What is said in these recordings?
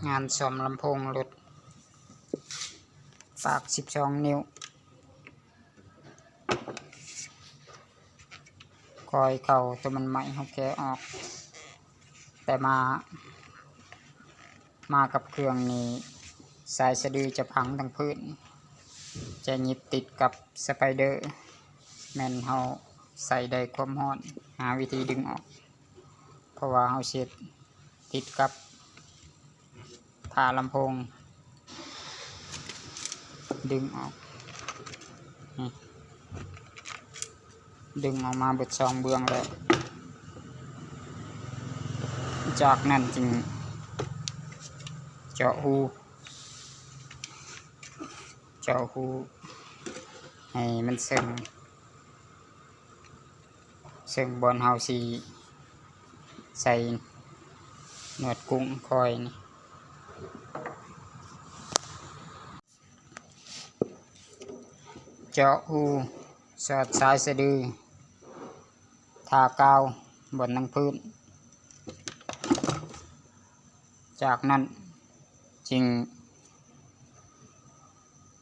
ງານສ້ອມລຳໂພງລົດ ປາກສິບສອງນິ້ວ ຄອຍເກົ່າໂຕມັນໃໝ່ເຮົາແກະອອກ ແຕ່ມາ ມາກັບເຄື່ອງນີ້ ສາຍສະດືຈະພັງທັງພື້ນ ຈະຫຍິບຕິດກັບສະໄປເດີ ແມ່ນເຮົາໃສ່ໄດ້ຄວາມຮ້ອນ ຫາວິທີດຶງອອກ ເພາະວ່າເຮົາເຊັດຕິດກັບຝາລຳໂພງ ດຶງອອກ ນີ້ ດຶງອອກມາເບິດສອງເບື້ອງແລ້ວ ຈາກນັ້ນຈຶ່ງເຈາະຮູ ເຈາະຮູໃຫ້ມັນເຊິ່ງ ເຊິ່ງບ່ອນເຮົາຊິໃສ່ໜວດກຸ້ງຄອຍນີ້ ເຈາະຮູ ສອດສາຍສະດື ທາກາວບ່ອນນັງພື້ນ ຈາກນັ້ນຈຶ່ງ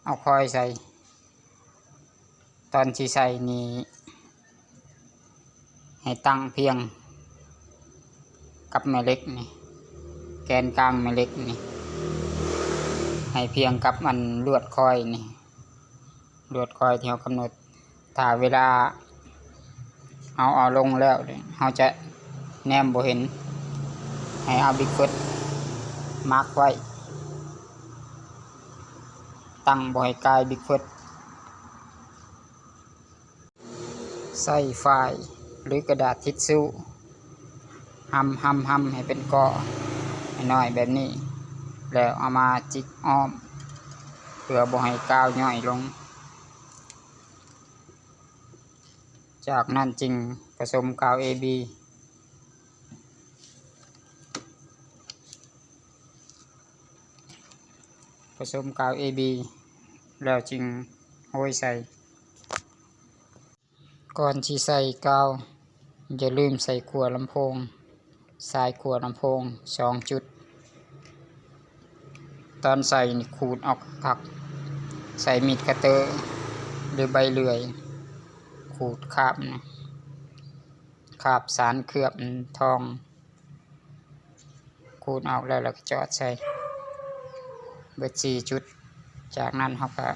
ເອົາຄອຍໃສ່ ຕອນທີ່ໃສ່ນີ້ ໃຫ້ຕັ້ງພຽງກັບແມ່ເຫຼັກນີ້ ແກນກາງແມ່ເຫຼັກນີ້ ໃຫ້ພຽງກັບອັນລວດຄອຍນີ້ ລວດຄອຍທີ່ເຮົາກຳນົດ. ຖ້າເວລາເຮົາເອົາລົງແລ້ວ ເຮົາຈະແນມບໍ່ເຫັນ ໃຫ້ເອົາບິກເຟີດມາກໄວ້ ຕັ້ງບໍ່ໃຫ້ກາຍບິກເຟີດ. ໃຊ້ຝ້າຍ ຫຼື ກະດາດທິດຊູ ຫຳໆໆ ໃຫ້ເປັນກໍນ້ອຍໆແບບນີ້ ແລ້ວເອົາມາຈິກອ້ອມ ເພື່ອບໍ່ໃຫ້ກາວຍ່ອຍລົງ. ຈາກນັ້ນຈຶ່ງປະສົມກາວເອບີ ປະສົມກາວເອບີ ແລ້ວຈຶ່ງໂຮຍໃສ່. ກ່ອນຊິໃສ່ກາວ ຢ່າລືມໃສ່ຂົ້ວລຳໂພງ ສາຍຂົ້ວລຳໂພງສອງຈຸດ. ຕອນໃສ່ນີ້ຂູດອອກຄັກ ໃຊ້ມີດຄັດເຕີ ຫຼື ໃບເລື່ອຍ ຂູດຄາບນະ ຄາບສານເຄືອບທອງ ຂູດອອກແລ້ວ ແລ້ວກໍຈອດໃສ່ເບິດສີ່ຈຸດ. ຈາກນັ້ນເຮົາກໍ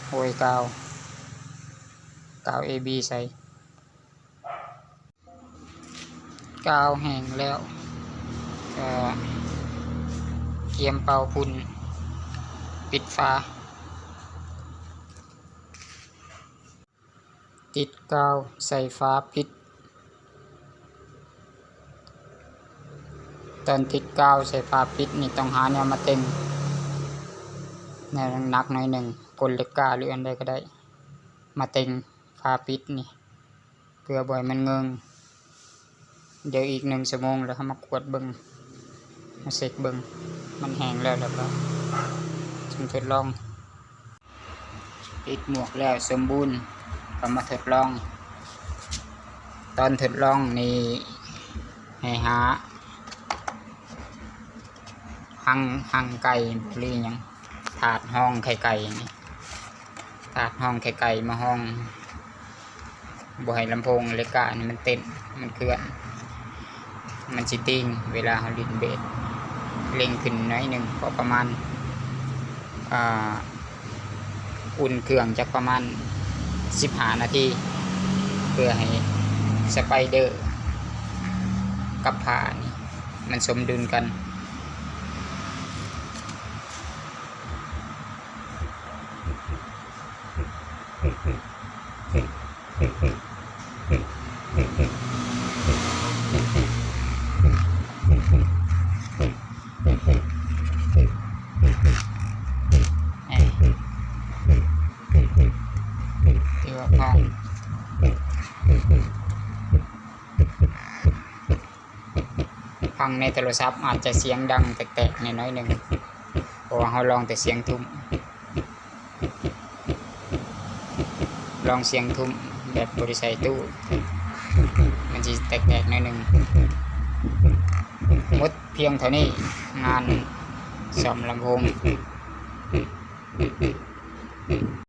ໂຮຍກາວ ກາວເອບີໃສ່. ກາວແຫ້ງແລ້ວ ກໍກຽມເປົ່າຝຸ່ນ ປິດຝາ. ຕິດກາວໃສ່ຝາປິດ. ຕອນຕິດກາວໃສ່ຝາປິດນີ້ ຕ້ອງຫາແນວມາເຕັງ ແນວໜັກໆໜ້ອຍໜຶ່ງ ກົນເຫຼັກກ້າ ຫຼື ອັນໃດກໍໄດ້ ມາເຕັງຝາປິດນີ້ ເພື່ອບໍ່ໃຫ້ມັນເງິ່ງ. ດຽວອີກໜຶ່ງຊົ່ວໂມງ ແລ້ວເຮົາມາກວດເບິ່ງ ມາເຊັກເບິ່ງ ມັນແຫ້ງແລ້ວ ແລ້ວກໍຈຶ່ງທົດລອງ. ປິດໝວກແລ້ວສົມບູນ ກໍມາທົດລອງ. ຕອນທົດລອງນີ້ ໃຫ້ຫາຮັງ ຮັງໄກ່ ຫຼື ຫຍັງ ຖາດຮອງໄຂ່ໄກ່ນີ້ ຖາດຮອງໄຂ່ໄກ່ມາຮອງ ບໍ່ໃຫ້ລຳໂພງເລັກການີ້ມັນເຕັ້ນ ມັນເຄື່ອນ ມັນຊິຕີງເວລາເຮົາຫຼິ້ນເບສ. ເລັ່ງຂຶ້ນໜ້ອຍໜຶ່ງ ພໍປະມານ ອ່າ ອຸ່ນເຄື່ອງຈັກປະມານສິບຫ້ານາທີ ເພື່ອໃຫ້ສະໄປເດີກັບຝານີ້ມັນສົມດຸນກັນ. ຖືວ່າພໍ ຟັງໃນໂທລະສັບອາດຈະສຽງດັງແຕກໆແດ່ໜ້ອຍໜຶ່ງ ເພາະວ່າເຮົາລອງແຕ່ສຽງທຸ້ມ ລອງສຽງທຸ້ມແບບບໍ່ໄດ້ໃສ່ຕູ້ ມັນຊິແຕກໆໜ້ອຍໜຶ່ງ. ໝົດພຽງເທົ່ານີ້ ງານສ້ອມລຳໂພງ.